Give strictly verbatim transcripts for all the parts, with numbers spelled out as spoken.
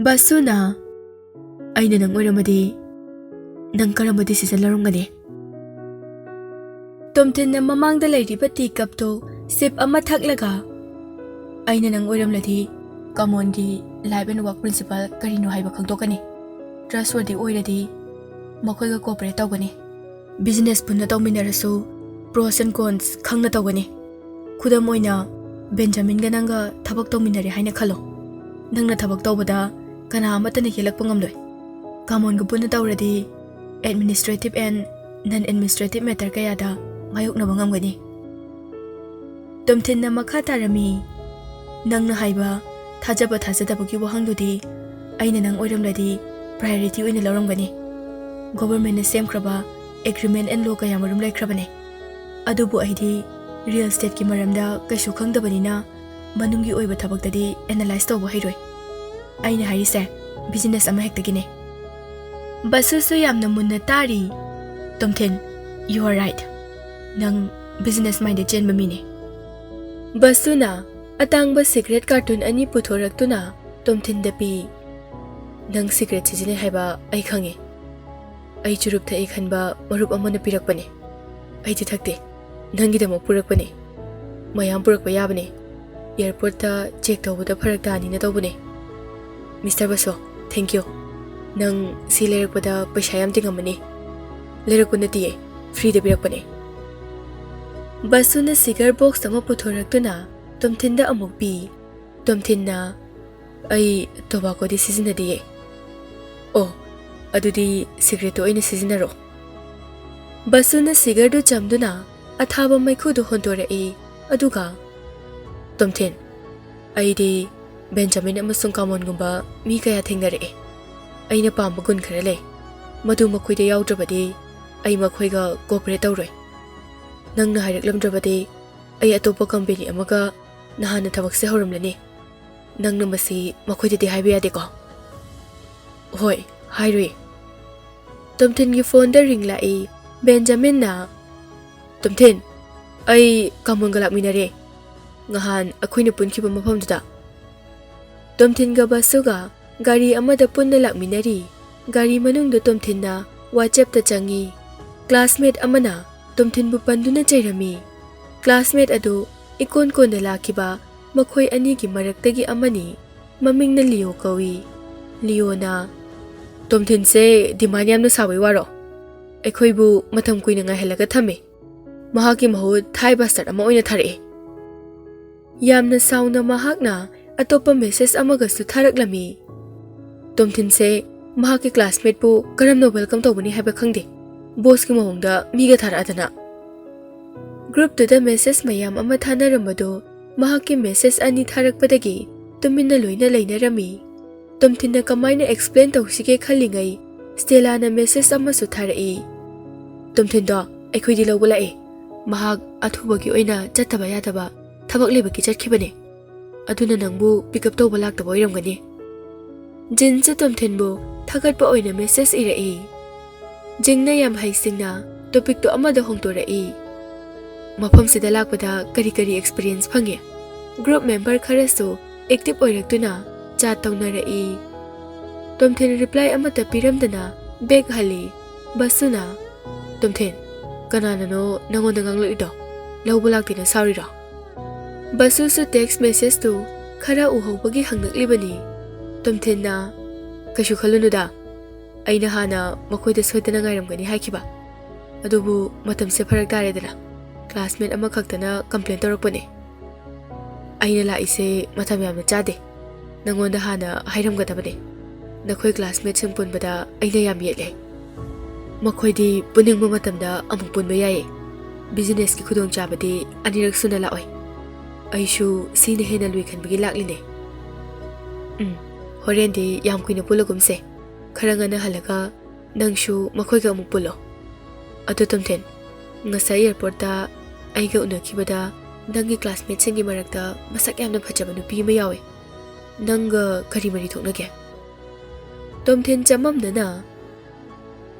ꯕꯁꯨꯅ, "ꯑꯩꯅ ꯅꯪ ꯑꯣꯏꯔꯝꯃꯗꯤ ꯅꯪ ꯀꯔꯝꯕ decision ꯂꯧꯔꯝꯒꯅꯤ?" ꯇꯣꯝꯊꯤꯟꯅ ꯃꯃꯥꯡꯗ ꯂꯩꯔꯤꯕ tea cupꯇꯨ sip ꯑꯃ ꯊꯛꯂꯒ, "ꯑꯩꯅ ꯅꯪ ꯑꯣꯏꯔꯝꯂꯗꯤ ꯀꯥꯃꯣꯟꯒꯤ life and work principle ꯀꯔꯤꯅꯣ ꯍꯥꯏꯕ ꯈꯪꯗꯣꯛꯀꯅꯤ꯫ Trustworthy ꯑꯣꯏꯔꯗꯤ ꯃꯈꯣꯏꯒ cooperate ꯇꯧꯒꯅꯤ꯫ Business ꯄꯨꯟꯅ ꯇꯧꯃꯤꯟꯅꯔꯁꯨ pros and cons ꯈꯪꯅ ꯇꯧꯒꯅꯤ꯫ ꯈꯨꯗꯝ ꯑꯣꯏꯅ, ꯕꯦꯟꯖꯥꯃꯤꯟꯒ ꯅꯪꯒ ꯊꯕꯛ ꯇꯧꯃꯤꯟꯅꯔꯦ ꯍꯥꯏꯅ ꯈꯜꯂꯣ꯫ ꯅꯪꯅ ꯊꯕꯛ ꯇꯧꯕꯗ ꯀꯅꯥ ꯑꯃꯠꯇꯅ ꯌꯦꯠꯂꯛꯄ ꯉꯝꯂꯣꯏ꯫ ꯀꯥꯃꯣꯟꯒ ꯄꯨꯟꯅ ꯇꯧꯔꯗꯤ administrative and non-administrative matter ꯀꯌꯥꯗ ꯃꯥꯌꯣꯛꯅꯕ ꯉꯝꯒꯅꯤ꯫" ꯇꯣꯝꯊꯤꯟꯅ ꯃꯈꯥ ꯇꯥꯔꯝꯃꯤ, "ꯅꯪꯅ ꯍꯥꯏꯕ ꯊꯥꯖꯕ ꯊꯥꯖꯗꯕꯒꯤ ꯋꯥꯍꯪꯗꯨꯗꯤ ꯑꯩꯅ ꯅꯪ ꯑꯣꯏꯔꯝꯂꯗꯤ priority ꯑꯣꯏꯅ ꯂꯧꯔꯝꯒꯅꯤ꯫ Governmentꯅ ꯁꯦꯝꯈ꯭ꯔꯕ agreement and law ꯀꯌꯥꯃꯔꯨꯝ ꯂꯩꯈ꯭ꯔꯕꯅꯦ꯫ ꯑꯗꯨꯕꯨ ꯑꯩꯗꯤ real estateꯀꯤ ꯃꯔꯝꯗ ꯀꯩꯁꯨ ꯈꯪꯗꯕꯅꯤꯅ ꯃꯅꯨꯡꯒꯤ ꯑꯣꯏꯕ ꯊꯕꯛꯇꯗꯤ analyze ꯇꯧꯕ ꯍꯩꯔꯣꯏ꯫ ꯑꯩꯅ ꯍꯥꯏꯔꯤꯁꯦ business ꯑꯃꯍꯦꯛꯇꯒꯤꯅꯦ꯫" ꯕꯁꯨꯁꯨ ꯌꯥꯝꯅ ꯃꯨꯟꯅ ꯇꯥꯔꯤ꯫ "ꯇꯣꯝꯊꯤꯟ, you are right꯫ ꯅꯪ business mindꯗ ꯆꯦꯟꯕ ꯃꯤꯅꯦ꯫" ꯕꯁꯨꯅ ꯑꯇꯥꯡꯕ cigarette carton ꯑꯅꯤ ꯄꯨꯊꯣꯔꯛꯇꯨꯅ ꯇꯣꯝꯊꯤꯟꯗ ꯄꯤ꯫ "ꯅꯪ cigarette ꯁꯤꯖꯤꯟꯅꯩ ꯍꯥꯏꯕ ꯑꯩ ꯈꯪꯉꯦ꯫ ꯑꯩ ꯆꯨꯔꯨꯞ ꯊꯛꯏ ꯈꯟꯕ ꯃꯔꯨꯞ ꯑꯃꯅ ꯄꯤꯔꯛꯄꯅꯦ꯫ ꯑꯩꯗꯤ ꯊꯛꯇꯦ꯫ ꯅꯪꯒꯤꯗꯃꯛ ꯄꯨꯔꯛꯄꯅꯦ꯫ ꯃꯌꯥꯝ ꯄꯨꯔꯛꯄ ꯌꯥꯕꯅꯦ꯫ Airportꯇ check ꯇꯧꯕꯗ ꯐꯔꯛ ꯇꯥꯅꯤꯅ ꯇꯧꯕꯅꯦ꯫ Mister Basu, thank you꯫ ꯅꯪ ꯁꯤ ꯂꯩꯔꯛꯄꯗ ꯄꯩꯁꯥ ꯌꯥꯝ ꯇꯤꯡꯉꯝꯃꯅꯤ꯫" "ꯂꯩꯔꯛꯄ ꯅꯠꯇꯤꯌꯦ, freeꯗ ꯄꯤꯔꯛꯄꯅꯦ꯫" ꯕꯁꯨꯅ cigar box ꯑꯃ ꯄꯨꯊꯣꯔꯛꯇꯨꯅ ꯇꯣꯝꯊꯤꯟꯗ ꯑꯃꯨꯛ ꯄꯤ꯫ ꯇꯣꯝꯊꯤꯟꯅ, "ꯑꯩ tobaccoꯗꯤ ꯁꯤꯖꯤꯟꯅꯗꯤꯌꯦ꯫" "ꯑꯣ, ꯑꯗꯨꯗꯤ cigaretteꯇꯣ ꯑꯣꯏꯅ ꯁꯤꯖꯤꯟꯅꯔꯣ꯫" ꯕꯁꯨꯅ cigarꯗꯨ ꯆꯝꯗꯨꯅ ꯑꯊꯥꯕ ꯃꯩꯈꯨꯗꯨ ꯍꯣꯟꯗꯣꯔꯛꯏ꯫ ꯑꯗꯨꯒ, "ꯇꯣꯝꯊꯤꯟ, ꯑꯩꯗꯤ ꯕꯦꯟꯖꯥꯃꯤꯟ ꯑꯃꯁꯨꯡ ꯀꯥꯃꯣꯟꯒꯨꯝꯕ ꯃꯤ ꯀꯌꯥ ꯊꯦꯡꯅꯔꯛꯑꯦ꯫ ꯑꯩꯅ ꯄꯥꯝꯕ ꯒꯨꯟ ꯈꯔ ꯂꯩ꯫ ꯃꯗꯨ ꯃꯈꯣꯏꯗ ꯌꯥꯎꯗ꯭ꯔꯕꯗꯤ ꯑꯩ ꯃꯈꯣꯏꯒ cooperate ꯇꯧꯔꯣꯏ꯫ ꯅꯪꯅ ꯍꯥꯏꯔꯛꯂꯝꯗ꯭ꯔꯕꯗꯤ ꯑꯩ ꯑꯇꯣꯞꯄ company ꯑꯃꯒ ꯅꯍꯥꯟꯅ ꯊꯕꯛꯁꯦ ꯍꯧꯔꯝꯂꯅꯤ꯫ ꯅꯪꯅ ꯃꯁꯤ ꯃꯈꯣꯏꯗꯗꯤ ꯍꯥꯏꯕ ꯌꯥꯗꯦꯀꯣ?" "ꯍꯣꯏ, ꯍꯥꯏꯔꯣꯏ꯫" ꯇꯣꯝꯊꯤꯟꯒꯤ phoneꯗ ring ꯂꯥꯛꯏ꯫ ꯕꯦꯟꯖꯥꯃꯤꯟꯅ, "ꯇꯣꯝꯊꯤꯟ, ꯑꯩ ꯀꯥꯃꯣꯟꯒ ꯂꯥꯛꯃꯤꯟꯅꯔꯦ, ꯉꯍꯥꯟ ꯑꯩꯈꯣꯏꯅ ꯄꯨꯟꯈꯤꯕ ꯃꯐꯝꯗꯨꯗ꯫" ꯇꯣꯝꯊꯤꯟꯒ ꯕꯁꯨꯒ ꯒꯥꯔꯤ ꯑꯃꯗ ꯄꯨꯟꯅ ꯂꯥꯛꯃꯤꯟꯅꯔꯤ꯫ ꯒꯥꯔꯤ ꯃꯅꯨꯡꯗ ꯇꯣꯝꯊꯤꯟꯅ WhatsApp-ꯇ ꯆꯪꯉꯤ꯫ Classmate ꯑꯃꯅ ꯇꯣꯝꯊꯤꯟꯕꯨ ꯄꯟꯗꯨꯅ ꯆꯩꯔꯝꯃꯤ꯫ Classmate ꯑꯗꯨ ꯏꯀꯣꯟ ꯀꯣꯟꯅ ꯂꯥꯛꯈꯤꯕ ꯃꯈꯣꯏ ꯑꯅꯤꯒꯤ ꯃꯔꯛꯇꯒꯤ ꯑꯃꯅꯤ꯫ ꯃꯃꯤꯡꯅ ꯂꯤꯌꯣ ꯀꯧꯏ꯫ ꯂꯤꯌꯣꯅ, "ꯇꯣꯝꯊꯤꯟꯁꯦ demand ꯌꯥꯝꯅ ꯁꯥꯕꯩ ꯋꯥꯔꯣ? ꯑꯩꯈꯣꯏꯕꯨ ꯃꯇꯝ ꯀꯨꯏꯅ ꯉꯥꯏꯍꯜꯂꯒ ꯊꯝꯃꯦ꯫ ꯃꯍꯥꯛꯀꯤ ꯃꯍꯨꯠ Thai bastard ꯑꯃ ꯑꯣꯏꯅ ꯊꯥꯔꯛꯑꯦ꯫" ꯌꯥꯝꯅ ꯁꯥꯎꯅ ꯃꯍꯥꯛꯅ ꯑꯇꯣꯞꯄ message ꯑꯃꯒꯁꯨ ꯊꯥꯔꯛꯂꯝꯃꯤ꯫ ꯇꯣꯝꯊꯤꯟꯁꯦ ꯃꯍꯥꯛꯀꯤ classmate-ꯄꯨ ꯀꯔꯝꯅ welcome ꯇꯧꯒꯅꯤ ꯍꯥꯏꯕ ꯈꯪꯗꯦ꯫ Boss-ꯀꯤ ꯃꯑꯣꯡꯗ ꯃꯤꯒ ꯊꯥꯔꯛꯑꯗꯅ꯫ Group-ꯇꯨꯗ message ꯃꯌꯥꯝ ꯑꯃ ꯊꯥꯅꯔꯝꯕꯗꯨ ꯃꯍꯥꯛꯀꯤ message ꯑꯅꯤ ꯊꯥꯔꯛꯄꯗꯒꯤ ꯇꯨꯃꯤꯟꯅ ꯂꯣꯏꯅ ꯂꯩꯅꯔꯝꯃꯤ꯫ ꯇꯣꯝꯊꯤꯟꯅ ꯀꯃꯥꯏꯅ explain ꯇꯧꯁꯤꯒꯦ ꯈꯜꯂꯤꯉꯩ ꯁ꯭ꯇꯦꯂꯥꯅ message ꯑꯃꯁꯨ ꯊꯥꯔꯛꯏ꯫ "ꯇꯣꯝꯊꯤꯟꯗꯣ ꯑꯩꯈꯣꯏꯗꯤ ꯂꯧꯕ ꯂꯥꯛꯑꯦ꯫ ꯃꯍꯥꯛ ꯑꯊꯨꯕꯒꯤ ꯑꯣꯏꯅ ꯆꯠꯇꯕ ꯌꯥꯗꯕ ꯊꯕꯛ ꯂꯩꯕꯒꯤ ꯆꯠꯈꯤꯕꯅꯦ꯫ ꯑꯗꯨꯅ ꯅꯪꯕꯨ pick up ꯇꯧꯕ ꯂꯥꯛꯇꯕ ꯑꯣꯏꯔꯝꯒꯅꯤ꯫" ꯖꯤꯟꯁꯨ ꯇꯣꯝꯊꯤꯟꯕꯨ ꯊꯥꯒꯠꯄ ꯑꯣꯏꯅ message ꯏꯔꯛꯏ꯫ ꯖꯤꯡꯅ ꯌꯥꯝ ꯍꯩꯁꯤꯡꯅ topic-ꯇꯨ ꯑꯃꯗ ꯍꯣꯡꯗꯣꯔꯛꯏ꯫ "ꯃꯐꯝꯁꯤꯗ ꯂꯥꯛꯄꯗ ꯀꯔꯤ ꯀꯔꯤ experience ꯐꯪꯉꯦ?" Group member ꯈꯔꯁꯨ active ꯑꯣꯏꯔꯛꯇꯨꯅ chat ꯇꯧꯅꯔꯛꯏ꯫ ꯇꯣꯝꯊꯤꯟ reply ꯑꯃꯠꯇ ꯄꯤꯔꯝꯗꯅ back ꯍꯜꯂꯤ꯫ ꯕꯁꯨꯅ, "ꯇꯣꯝꯊꯤꯟ, ꯀꯅꯥꯅꯅꯣ ꯅꯉꯣꯟꯗ ꯉꯥꯡꯂꯛꯏꯗꯣ? ꯂꯧꯕ ꯂꯥꯛꯇꯦꯅ ꯁꯥꯎꯔꯤꯔꯣ?" ꯕꯁꯨꯁꯨ text message-ꯇꯨ ꯈꯔ ꯎꯍꯧꯕꯒꯤ ꯍꯪꯂꯛꯂꯤꯕꯅꯤ꯫ ꯇꯣꯝꯊꯤꯟꯅ, "ꯀꯩꯁꯨ ꯈꯜꯂꯨꯅꯨꯗ, ꯑꯩꯅ ꯍꯥꯟꯅ ꯃꯈꯣꯏꯗ ꯁꯣꯏꯗꯅ ꯉꯥꯏꯔꯝꯒꯅꯤ ꯍꯥꯏꯈꯤꯕ꯫ ꯑꯗꯨꯕꯨ ꯃꯇꯝꯁꯦ ꯐꯔꯛ ꯇꯥꯔꯦꯗꯅ, classmate ꯑꯃꯈꯛꯇꯅ complain ꯇꯧꯔꯛꯄꯅꯦ꯫ ꯑꯩꯅ ꯂꯥꯛꯏꯁꯦ ꯃꯇꯝ ꯌꯥꯝꯅ ꯆꯥꯗꯦ꯫ ꯅꯉꯣꯟꯗ ꯍꯥꯟꯅ ꯍꯥꯏꯔꯝꯒꯗꯕꯅꯦ꯫ ꯅꯈꯣꯏ classmate-ꯁꯤꯡ ꯄꯨꯟꯕꯗ ꯑꯩꯅ ꯌꯥꯝ ꯌꯦꯠꯂꯦ꯫ ꯃꯈꯣꯏꯗꯤ ꯄꯨꯅꯤꯡꯕ ꯃꯇꯝꯗ ꯑꯃꯨꯛ ꯄꯨꯟꯕ ꯌꯥꯏꯌꯦ꯫ Business-ꯀꯤ ꯈꯨꯗꯣꯡꯆꯥꯕꯗꯤ ꯑꯅꯤꯔꯛ ꯁꯨꯅ ꯂꯥꯛꯑꯣꯏ꯫ ꯑꯩꯁꯨ ꯁꯤꯅ ꯍꯦꯟꯅ ꯂꯨꯏ ꯈꯟꯕꯒꯤ ꯂꯥꯛꯂꯤꯅꯦ꯫ ꯎꯝ, ꯍꯣꯔꯦꯟꯗꯤ ꯌꯥꯝ ꯀꯨꯏꯅ ꯄꯨꯜꯂꯒꯨꯝꯁꯦ꯫ ꯈꯔ ꯉꯟꯅ ꯍꯜꯂꯒ ꯅꯪꯁꯨ ꯃꯈꯣꯏꯒ ꯑꯃꯨꯛ ꯄꯨꯜꯂꯣ꯫ ꯑꯗꯣ ꯇꯣꯝꯊꯤꯟ, ꯉꯁꯥꯏ airport-ꯇ ꯑꯩꯒ ꯎꯅꯈꯤꯕꯗ ꯅꯪꯒꯤ classmate-ꯁꯤꯡꯒꯤ ꯃꯔꯛꯇ ꯃꯁꯛ ꯌꯥꯝꯅ ꯐꯖꯕ ꯅꯨꯄꯤ ꯑꯃ ꯌꯥꯎꯋꯦ꯫ ꯅꯪꯒ ꯀꯔꯤ ꯃꯔꯤ ꯊꯣꯛꯅꯒꯦ?" ꯇꯣꯝꯊꯤꯟ ꯆꯃꯝꯅꯅ,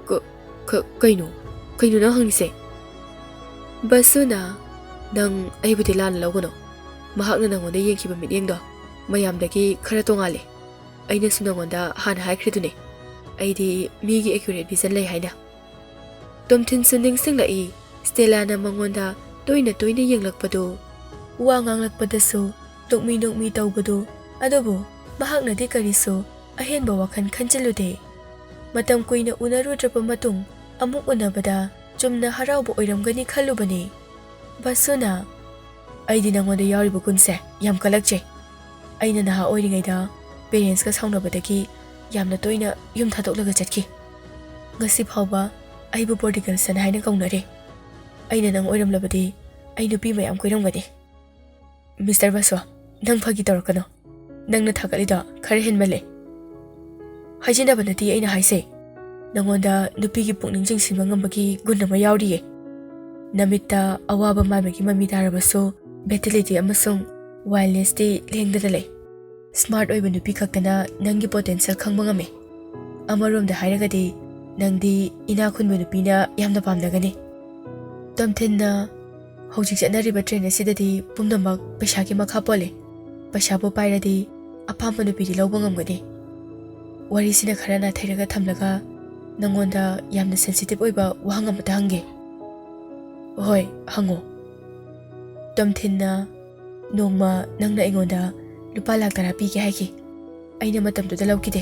"ꯀ-, ꯀ-, ꯀꯩꯅꯣ? ꯀꯩꯅꯣ ꯅꯪ ꯍꯪꯉꯤꯁꯦ? ꯕꯁꯨꯅ, ꯅꯪ ꯑꯩꯕꯨꯗꯤ ꯂꯥꯟꯅ ꯂꯧꯒꯅꯨ꯫ ꯃꯍꯥꯛꯅ ꯅꯪꯉꯣꯟꯗ ꯌꯦꯡꯈꯤꯕ ꯃꯤꯠꯌꯦꯡꯗꯣ ꯃꯌꯥꯝꯗꯒꯤ ꯈꯔ ꯇꯣꯉꯥꯜꯂꯦ꯫ ꯑꯩꯅꯁꯨ ꯅꯪꯉꯣꯟꯗ ꯍꯥꯟꯅ ꯍꯥꯏꯈ꯭ꯔꯤꯗꯨꯅꯤ, ꯑꯩꯗꯤ ꯃꯤꯒꯤ accurate vision ꯂꯩ ꯍꯥꯏꯅ꯫ ꯇꯣꯝꯊꯤꯟꯁꯨ ꯅꯤꯡꯁꯤꯡꯂꯛꯏ, ꯁ꯭ꯇꯦꯂꯥꯅ ꯃꯉꯣꯟꯗ ꯇꯣꯏꯅ ꯇꯣꯏꯅ ꯌꯦꯡꯂꯛꯄꯗꯨ꯫ ꯋꯥ ꯉꯥꯡꯂꯛꯄꯗꯁꯨ ꯅꯣꯛꯃꯤ ꯅꯣꯛꯃꯤ ꯇꯧꯕꯗꯨ꯫ ꯑꯗꯨꯕꯨ ꯃꯍꯥꯛꯅꯗꯤ ꯀꯔꯤꯁꯨ ꯑꯍꯦꯟꯕ ꯋꯥꯈꯜ ꯈꯟꯖꯤꯜꯂꯨꯗꯦ꯫ ꯃꯇꯝ ꯀꯨꯏꯅ ꯎꯅꯔꯨꯗ꯭ꯔꯕ ꯃꯇꯨꯡ ꯑꯃꯨꯛ ꯎꯅꯕꯗ ꯆꯨꯝꯅ ꯍꯔꯥꯎꯕ ꯑꯣꯏꯔꯝꯒꯅꯤ ꯈꯜꯂꯨꯕꯅꯤ꯫ ꯕꯁꯨꯅ, "ꯑꯩꯗꯤ ꯅꯉꯣꯟꯗ ꯌꯥꯎꯔꯤꯕ ꯒꯨꯟꯁꯦ ꯌꯥꯝ ꯀꯜꯂꯛꯆꯩ꯫ ꯑꯩꯅ ꯅꯍꯥ ꯑꯣꯏꯔꯤꯉꯩꯗ parentsꯀ ꯁꯥꯎꯅꯕꯗꯒꯤ ꯌꯥꯝꯅ ꯇꯣꯏꯅ ꯌꯨꯝ ꯊꯥꯗꯣꯛꯂꯒ ꯆꯠꯈꯤ꯫ ꯉꯁꯤ ꯐꯥꯎꯕ ꯑꯩꯕꯨ prodigal son ꯍꯥꯏꯅ ꯀꯧꯅꯔꯤ꯫ ꯑꯩꯅ ꯅꯪ ꯑꯣꯏꯔꯝꯂꯕꯗꯤ ꯑꯩ ꯅꯨꯄꯤ ꯃꯌꯥꯝ ꯀꯣꯏꯔꯝꯒꯅꯤ꯫" "ꯃꯤꯁꯇꯔ ꯕꯁꯨ, ꯅꯪ ꯐꯥꯒꯤ ꯇꯧꯔꯛꯀꯅꯨ꯫ ꯅꯪꯅ ꯊꯥꯒꯠꯂꯤꯗꯣ ꯈꯔ ꯍꯦꯟꯃꯜꯂꯦ꯫ ꯍꯥꯏꯖꯤꯟꯅꯕ ꯅꯠꯇꯦ ꯑꯩꯅ ꯍꯥꯏꯁꯦ꯫ ꯅꯉꯣꯟꯗ ꯅꯨꯄꯤꯒꯤ ꯄꯨꯛꯅꯤꯡ ꯆꯤꯡꯁꯤꯟꯕ ꯉꯝꯕꯒꯤ ꯒꯨꯟ ꯑꯃ ꯌꯥꯎꯔꯤꯌꯦ꯫ ꯅꯃꯤꯠꯇ ꯑꯋꯥꯕ ꯃꯥꯟꯕꯒꯤ ꯃꯃꯤ ꯇꯥꯔꯕꯁꯨ, vitality ꯑꯃꯁꯨꯡ wildnessꯇꯤ ꯂꯦꯡꯗꯅ ꯂꯩ꯫ Smart ꯑꯣꯏꯕ ꯅꯨꯄꯤ ꯈꯛꯇꯅ ꯅꯪꯒꯤ potential ꯈꯪꯕ ꯉꯝꯃꯤ꯫ ꯑꯃꯔꯣꯝꯗ ꯍꯥꯏꯔꯒꯗꯤ, ꯅꯪꯗꯤ ꯏꯅꯥꯛ ꯈꯨꯟꯕ ꯅꯨꯄꯤꯅ ꯌꯥꯝꯅ ꯄꯥꯝꯅꯒꯅꯤ꯫" ꯇꯣꯝꯊꯤꯟꯅ, "ꯍꯧꯖꯤꯛ ꯆꯠꯅꯔꯤꯕ trend ꯑꯁꯤꯗꯗꯤ ꯄꯨꯝꯅꯃꯛ ꯄꯩꯁꯥꯒꯤ ꯃꯈꯥ ꯄꯣꯜꯂꯤ꯫ ꯄꯩꯁꯥꯕꯨ ꯄꯥꯏꯔꯗꯤ ꯑꯄꯥꯝꯕ ꯅꯨꯄꯤꯗꯤ ꯂꯧꯕ ꯉꯝꯒꯅꯤ꯫" ꯋꯥꯔꯤꯁꯤꯅ ꯈꯔ ꯅꯥꯊꯩꯔꯒ ꯊꯝꯂꯒ, "ꯅꯉꯣꯟꯗ ꯌꯥꯝꯅ sensitive ꯑꯣꯏꯕ ꯋꯥꯍꯪ ꯑꯃꯇ ꯍꯪꯒꯦ꯫" "ꯍꯣꯏ, ꯍꯪꯉꯣ꯫" ꯇꯣꯝꯊꯤꯟꯅ, "ꯅꯣꯡꯃ ꯅꯪꯅ ꯑꯩꯉꯣꯟꯗ ꯂꯨꯄꯥ ꯂꯥꯛ ꯇꯔꯥ ꯄꯤꯒꯦ ꯍꯥꯏꯈꯤ꯫ ꯑꯩꯅ ꯃꯇꯝꯗꯨꯗ ꯂꯧꯈꯤꯗꯦ꯫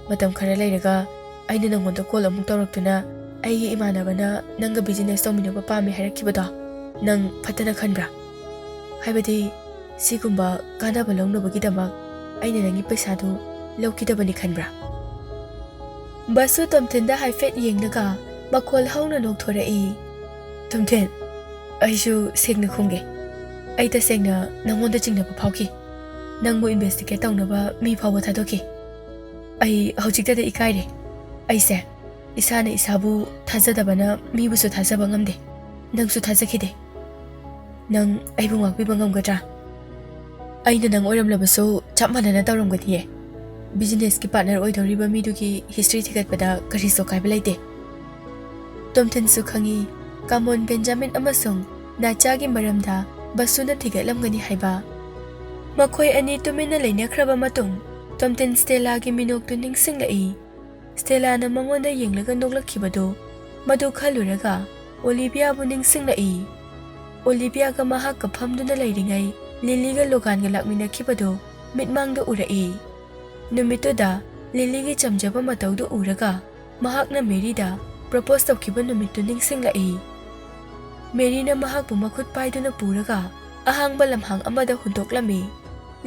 ꯃꯇꯝ ꯈꯔ ꯂꯩꯔꯒ ꯑꯩꯅ ꯅꯪꯉꯣꯟꯗ call ꯑꯃꯨꯛ ꯇꯧꯔꯛꯇꯨꯅ, ꯑꯩꯒꯤ ꯏꯃꯥꯟꯅꯕꯅ ꯅꯪꯒ business ꯇꯧꯃꯤꯟꯅꯕ ꯄꯥꯝꯃꯦ ꯍꯥꯏꯔꯛꯈꯤꯕꯗꯣ ꯅꯪ ꯐꯠꯇꯅ ꯈꯟꯕ꯭ꯔꯥ? ꯍꯥꯏꯕꯗꯤ, ꯁꯤꯒꯨꯝꯕ ꯀꯥꯟꯅꯕ ꯂꯧꯅꯕꯒꯤꯗꯃꯛ ꯑꯩꯅ ꯅꯪꯒꯤ ꯄꯩꯁꯥꯗꯨ ꯂꯧꯈꯤꯗꯕꯅꯤ ꯈꯟꯕ꯭ꯔꯥ?" ꯕꯁꯨ ꯇꯣꯝꯊꯤꯟꯗ ꯍꯥꯏꯐꯦꯠ ꯌꯦꯡꯂꯒ ꯃꯈꯣꯜ ꯍꯧꯅ ꯅꯣꯛꯊꯣꯔꯛꯏ꯫ "ꯇꯣꯝꯊꯤꯟ, ꯑꯩꯁꯨ ꯁꯦꯡꯅ ꯈꯨꯝꯒꯦ꯫ ꯑꯩ ꯇꯁꯦꯡꯅ ꯅꯪꯉꯣꯟꯗ ꯆꯤꯡꯅꯕ ꯐꯥꯎꯈꯤ꯫ ꯅꯪꯕꯨ investigate ꯇꯧꯅꯕ ꯃꯤ ꯐꯥꯎꯕ ꯊꯥꯗꯣꯛꯈꯤ꯫ ꯑꯩ ꯍꯧꯖꯤꯛꯇꯗ ꯏꯀꯥꯏꯔꯦ꯫ ꯑꯩꯁꯦ ꯏꯁꯥꯅ ꯏꯁꯥꯕꯨ ꯊꯥꯖꯗꯕꯅ ꯃꯤꯕꯨꯁꯨ ꯊꯥꯖꯕ ꯉꯝꯗꯦ꯫ ꯅꯪꯁꯨ ꯊꯥꯖꯈꯤꯗꯦ꯫ ꯅꯪ ꯑꯩꯕꯨ ꯉꯥꯛꯄꯤꯕ ꯉꯝꯒꯗ꯭ꯔꯥ? ꯑꯩꯅ ꯅꯪ ꯑꯣꯏꯔꯝꯂꯕꯁꯨ ꯆꯞ ꯃꯥꯟꯅꯅ ꯇꯧꯔꯝꯒꯅꯤꯌꯦ꯫ Businessꯀꯤ partner ꯑꯣꯏꯗꯧꯔꯤꯕ ꯃꯤꯗꯨꯒꯤ history ꯊꯤꯒꯠꯄꯗ ꯀꯔꯤꯁꯨ ꯑꯀꯥꯏꯕ ꯂꯩꯇꯦ꯫" ꯇꯣꯝꯊꯤꯟꯁꯨ ꯈꯪꯏ, ꯀꯥꯃꯣꯟ ꯕꯦꯟꯖꯥꯃꯤꯟ ꯑꯃꯁꯨꯡ ꯅꯥꯆꯥꯒꯤ ꯃꯔꯝꯗ ꯕꯁꯨꯅ ꯊꯤꯒꯠꯂꯝꯒꯅꯤ ꯍꯥꯏꯕ꯫ ꯃꯈꯣꯏ ꯑꯅꯤ ꯇꯨꯃꯤꯟꯅ ꯂꯩꯅꯈ꯭ꯔꯕ ꯃꯇꯨꯡ, ꯇꯣꯝꯊꯤꯟ ꯁ꯭ꯇꯦꯂꯥꯒꯤ ꯃꯤꯅꯣꯛꯇꯨ ꯅꯤꯡꯁꯤꯡꯂꯛꯏ꯫ ꯁ꯭ꯇꯦꯂꯥꯅ ꯃꯉꯣꯟꯗ ꯌꯦꯡꯂꯒ ꯅꯣꯛꯂꯛꯈꯤꯕꯗꯨ, ꯃꯗꯨ ꯈꯜꯂꯨꯔꯒ ꯑꯣꯂꯤꯚꯤꯌꯥꯕꯨ ꯅꯤꯡꯁꯤꯡꯂꯛꯏ꯫ ꯑꯣꯂꯤꯚꯤꯌꯥꯒ ꯃꯍꯥꯛꯀ ꯐꯝꯗꯨꯅ ꯂꯩꯔꯤꯉꯩ ꯂꯤꯂꯤꯒ ꯂꯣꯒꯥꯟꯒ ꯂꯥꯛꯃꯤꯟꯅꯈꯤꯕꯗꯨ ꯃꯤꯠꯃꯥꯡꯗ ꯎꯔꯛꯏ꯫ ꯅꯨꯃꯤꯠꯇꯨꯗ ꯂꯤꯂꯤꯒꯤ ꯆꯝꯖꯕ ꯃꯇꯧꯗꯨ ꯎꯔꯒ ꯃꯍꯥꯛꯅ ꯃꯦꯔꯤꯗ ꯄ꯭ꯔꯣꯄꯣꯁ ꯇꯧꯈꯤꯕ ꯅꯨꯃꯤꯠꯇꯨ ꯅꯤꯡꯁꯤꯡꯂꯛꯏ꯫ ꯃꯦꯔꯤꯅ ꯃꯍꯥꯛꯄꯨ ꯃꯈꯨꯠ ꯄꯥꯏꯗꯨꯅ ꯄꯨꯔꯒ ꯑꯍꯥꯡꯕ ꯂꯝꯍꯥꯡ ꯑꯃꯗ ꯍꯨꯟꯗꯣꯛꯂꯝꯃꯤ꯫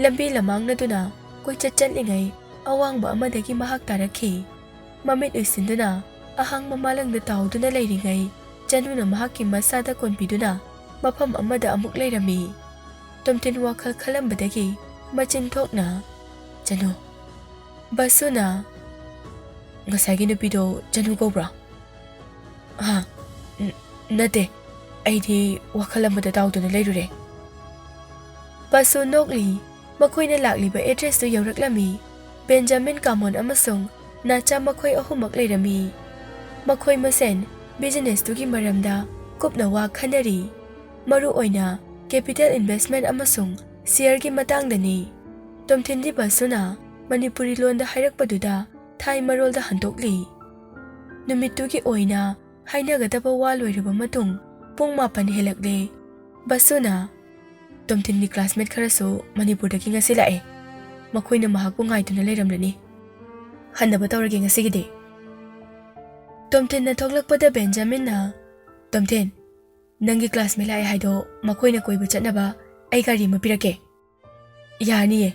ꯂꯝꯕꯤ ꯂꯃꯥꯡꯅꯗꯨꯅ ꯀꯣꯏꯆꯠ ꯆꯠꯂꯤꯉꯩ ꯑꯋꯥꯡꯕ ꯑꯃꯗꯒꯤ ꯃꯍꯥꯛ ꯇꯥꯔꯛꯈꯤ꯫ ꯃꯃꯤꯠ ꯎꯏꯁꯤꯟꯗꯨꯅ ꯑꯍꯥꯡꯕ ꯃꯥꯂꯪꯗ ꯇꯥꯎꯗꯨꯅ ꯂꯩꯔꯤꯉꯩ ꯆꯅꯨꯅ ꯃꯍꯥꯛꯀꯤ ꯃꯁꯥꯗ ꯀꯣꯟꯕꯤꯗꯨꯅ ꯃꯐꯝ ꯑꯃꯗ ꯑꯃꯨꯛ ꯂꯩꯔꯝꯃꯤ꯫ ꯇꯣꯝꯊꯤꯟ ꯋꯥꯈꯜ ꯈꯜꯂꯝꯕꯗꯒꯤ ꯃꯆꯤꯟ ꯊꯣꯛꯅ, "ꯆꯅꯨ꯫" ꯕꯁꯨꯅ, "ꯉꯁꯥꯏꯒꯤ ꯅꯨꯄꯤꯗꯣ ꯆꯅꯨ ꯀꯧꯕ꯭ꯔꯥ?" "ꯍꯥ? ꯅ-, ꯅꯠꯇꯦ꯫ ꯑꯩꯗꯤ ꯋꯥꯈꯜ ꯑꯃꯗ ꯇꯥꯎꯗꯨꯅ ꯂꯩꯔꯨꯔꯦ꯫" ꯕꯁꯨ ꯅꯣꯛꯂꯤ꯫ ꯃꯈꯣꯏꯅ ꯂꯥꯛꯂꯤꯕ ꯑꯦꯗ꯭ꯔꯦꯁꯇꯨ ꯌꯧꯔꯛꯂꯝꯃꯤ꯫ ꯕꯦꯟꯖꯥꯃꯤꯟ, ꯀꯥꯃꯣꯟ ꯑꯃꯁꯨꯡ ꯅꯥꯆꯥ ꯃꯈꯣꯏ ꯑꯍꯨꯝꯃꯛ ꯂꯩꯔꯝꯃꯤ꯫ ꯃꯈꯣꯏ ꯃꯁꯦꯟ ꯕꯤꯖꯤꯅꯦꯁꯇꯨꯒꯤ ꯃꯔꯝꯗ ꯀꯨꯞꯅ ꯋꯥ ꯈꯟꯅꯔꯤ, ꯃꯔꯨ ꯑꯣꯏꯅ ꯀꯦꯄꯤꯇꯦꯜ ꯏꯟꯚꯦꯁ꯭ꯠꯃꯦꯟꯠ ꯑꯃꯁꯨꯡ ꯁꯤꯌꯔꯒꯤ ꯃꯇꯥꯡꯗꯅꯤ꯫ ꯇꯣꯝꯊꯤꯟꯗꯤ ꯕꯁꯨꯅ ꯃꯅꯤꯄꯨꯔꯤ ꯂꯣꯟꯗ ꯍꯥꯏꯔꯛꯄꯗꯨꯗ ꯊꯥꯏ ꯃꯔꯣꯜꯗ ꯍꯟꯗꯣꯛꯂꯤ꯫ ꯅꯨꯃꯤꯠꯇꯨꯒꯤ ꯑꯣꯏꯅ ꯍꯥꯏꯅꯒꯗꯕ ꯋꯥ ꯂꯣꯏꯔꯕ ꯃꯇꯨꯡ ꯄꯨꯡ ꯃꯥꯄꯟ ꯍꯦꯜꯂꯛꯂꯦ꯫ ꯕꯁꯨꯅ, "ꯇꯣꯝꯊꯤꯟꯒꯤ ꯀ꯭ꯂꯥꯁꯃꯦꯠ ꯈꯔꯁꯨ ꯃꯅꯤꯄꯨꯔꯗꯒꯤ ꯉꯁꯤ ꯂꯥꯛꯑꯦ꯫ ꯃꯈꯣꯏꯅ ꯃꯍꯥꯛꯄꯨ ꯉꯥꯏꯗꯨꯅ ꯂꯩꯔꯝꯂꯅꯤ꯫ ꯍꯟꯅꯕ ꯇꯧꯔꯒꯦ ꯉꯁꯤꯒꯤꯗꯤ꯫" ꯇꯣꯝꯊꯤꯟꯅ ꯊꯣꯛꯂꯛꯄꯗ ꯕꯦꯟꯖꯥꯃꯤꯟꯅ, "ꯇꯣꯝꯊꯤꯟ, ꯅꯪꯒꯤ ꯀ꯭ꯂꯥꯁꯃꯦꯠ ꯂꯥꯛꯑꯦ ꯍꯥꯏꯗꯣ ꯃꯈꯣꯏꯅ ꯀꯣꯏꯕ ꯆꯠꯅꯕ ꯑꯩ ꯒꯥꯔꯤ ꯑꯃ ꯄꯤꯔꯛꯀꯦ꯫" "ꯌꯥꯅꯤꯌꯦ,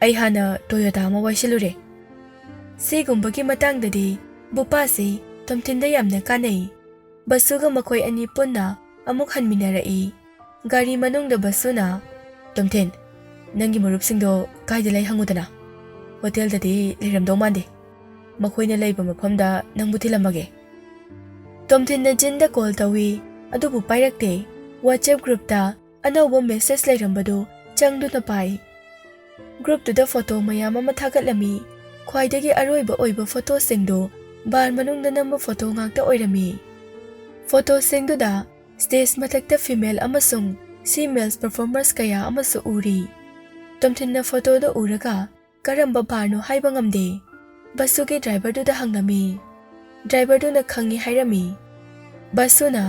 ꯑꯩ ꯍꯥꯟꯅ ꯇꯣꯌꯣꯇꯥ ꯑꯃ ꯋꯥꯏꯁꯤꯜꯂꯨꯔꯦ꯫" ꯁꯤꯒꯨꯝꯕꯒꯤ ꯃꯇꯥꯡꯗꯗꯤ ꯕꯨꯄꯥꯁꯤ ꯇꯣꯝꯊꯤꯟꯗ ꯌꯥꯝꯅ ꯀꯥꯟꯅꯩ꯫ ꯕꯁꯨꯒ ꯃꯈꯣꯏ ꯑꯅꯤ ꯄꯨꯟꯅ ꯑꯃꯨꯛ ꯍꯟꯃꯤꯟꯅꯔꯛꯏ꯫ ꯒꯥꯔꯤ ꯃꯅꯨꯡꯗ ꯕꯁꯨꯅ, "ꯇꯣꯝꯊꯤꯟ, ꯅꯪꯒꯤ ꯃꯔꯨꯞꯁꯤꯡꯗꯣ ꯀꯥꯏꯗ ꯂꯩ ꯍꯪꯉꯨꯗꯅ꯫ ꯍꯣꯇꯦꯜꯗꯗꯤ ꯂꯩꯔꯝꯗꯧ ꯃꯥꯟꯗꯦ꯫ ꯃꯈꯣꯏꯅ ꯂꯩꯕ ꯃꯐꯝꯗ ꯅꯪꯕꯨ ꯊꯤꯜꯂꯝꯃꯒꯦ꯫" ꯇꯣꯝꯊꯤꯟꯅ ꯖꯤꯟꯗ ꯀꯣꯜ ꯇꯧꯏ, ꯑꯗꯨꯕꯨ ꯄꯥꯏꯔꯛꯇꯦ꯫ WhatsApp ꯒ꯭ꯔꯨꯞꯇ ꯑꯅꯧꯕ ꯃꯦꯁꯦꯖ ꯂꯩꯔꯝꯕꯗꯨ ꯆꯪꯗꯨꯅ ꯄꯥꯏ꯫ ꯒ꯭ꯔꯨꯞꯇꯨꯗ ꯐꯣꯇꯣ ꯃꯌꯥꯝ ꯑꯃ ꯊꯥꯒꯠꯂꯝꯃꯤ꯫ ꯈ꯭ꯋꯥꯏꯗꯒꯤ ꯑꯔꯣꯏꯕ ꯑꯣꯏꯕ ꯐꯣꯇꯣꯁꯤꯡꯗꯨ ꯕꯥꯔ ꯃꯅꯨꯡꯗ ꯅꯝꯕ ꯐꯣꯇꯣ ꯉꯥꯛꯇ ꯑꯣꯏꯔꯝꯃꯤ꯫ ꯐꯣꯇꯣꯁꯤꯡꯗꯨꯗ ꯁ꯭ꯇꯦꯖ ꯃꯊꯛꯇ ꯐꯤꯃꯦꯜ ꯑꯃꯁꯨꯡ ꯁꯤ ꯃꯦꯜꯁ ꯄꯔꯐꯣꯔꯃꯔꯁ ꯀꯌꯥ ꯑꯃꯁꯨ ꯎꯔꯤ꯫ ꯇꯣꯝꯊꯤꯟꯅ ꯐꯣꯇꯣꯗ ꯎꯔꯒ ꯀꯔꯝꯕ ꯕꯥꯔꯅꯣ ꯍꯥꯏꯕ ꯉꯝꯗꯦ꯫ ꯕꯁꯨꯒꯤ ꯗ꯭ꯔꯥꯏꯚꯔꯗꯨꯗ ꯍꯪꯂꯝꯃꯤ꯫ ꯗ꯭ꯔꯥꯏꯚꯔꯗꯨꯅ ꯈꯪꯏ ꯍꯥꯏꯔꯝꯃꯤ꯫ ꯕꯁꯨꯅ,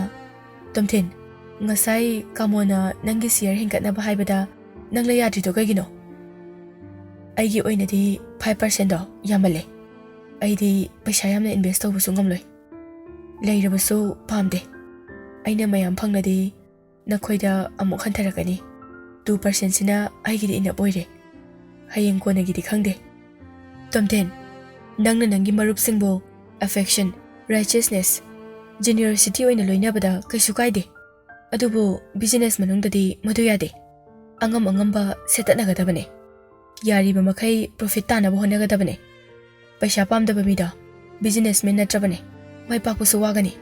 "ꯇꯣꯝꯊꯤꯟ, ꯉꯁꯥꯏ ꯀꯥꯃꯣꯅ ꯅꯪꯒꯤ ꯁꯤꯌꯔ ꯍꯦꯟꯒꯠꯅꯕ ꯍꯥꯏꯕꯗ ꯅꯪꯅ ꯌꯥꯗ꯭ꯔꯤꯗꯣ ꯀꯩꯒꯤꯅꯣ?" "ꯑꯩꯒꯤ ꯑꯣꯏꯅꯗꯤ ꯐꯥꯏꯚ ꯄꯥꯔꯁꯦꯟꯗꯣ ꯌꯥꯝꯃꯜꯂꯦ꯫ ꯑꯩꯗꯤ ꯄꯩꯁꯥ ꯌꯥꯝꯅ ꯏꯟꯚꯦꯁ ꯇꯧꯕꯁꯨ ꯉꯝꯂꯣꯏ꯫ ꯂꯩꯔꯕꯁꯨ ꯄꯥꯝꯗꯦ꯫ ꯑꯩꯅ ꯃꯌꯥꯝ ꯐꯪꯂꯗꯤ ꯅꯈꯣꯏꯗ ꯑꯃꯨꯛ ꯍꯟꯊꯔꯛꯀꯅꯤ꯫ ꯇꯨ ꯄꯥꯔꯁꯦꯟꯁꯤꯅ ꯑꯩꯒꯤꯗꯤ ꯏꯅꯞ ꯑꯣꯏꯔꯦ꯫ ꯍꯌꯦꯡ ꯀꯣꯟꯅꯒꯤꯗꯤ ꯈꯪꯗꯦ꯫ ꯇꯣꯝꯊꯤꯟ, ꯅꯪꯅ ꯅꯪꯒꯤ ꯃꯔꯨꯞꯁꯤꯡꯕꯨ ꯑꯦꯐꯦꯛꯁꯟ, ꯔꯥꯏꯆꯁꯅꯦꯁ, ꯖꯦꯅꯔꯣꯁꯤꯇꯤ ꯑꯣꯏꯅ ꯂꯣꯏꯅꯕꯗ ꯀꯩꯁꯨ ꯀꯥꯏꯗꯦ꯫ ꯑꯗꯨꯕꯨ ꯕꯤꯖꯤꯅꯦꯁ ꯃꯅꯨꯡꯗꯗꯤ ꯃꯗꯨ ꯌꯥꯗꯦ꯫ ꯑꯉꯝ ꯑꯉꯝꯕ ꯁꯦꯠꯇꯠꯅꯒꯗꯕꯅꯦ꯫ ꯌꯥꯔꯤꯕ ꯃꯈꯩ ꯄ꯭ꯔꯣꯐꯤꯠ ꯇꯥꯅꯕ ꯍꯣꯠꯅꯒꯗꯕꯅꯦ꯫ ꯄꯩꯁꯥ ꯄꯥꯝꯗꯕ ꯃꯤꯗꯣ ꯕꯤꯖꯤꯅꯦꯁꯃꯦꯟ ꯅꯠꯇ꯭ꯔꯕꯅꯦ꯫ ꯃꯥꯏ ꯄꯥꯛꯄꯁꯨ ꯋꯥꯒꯅꯤ꯫"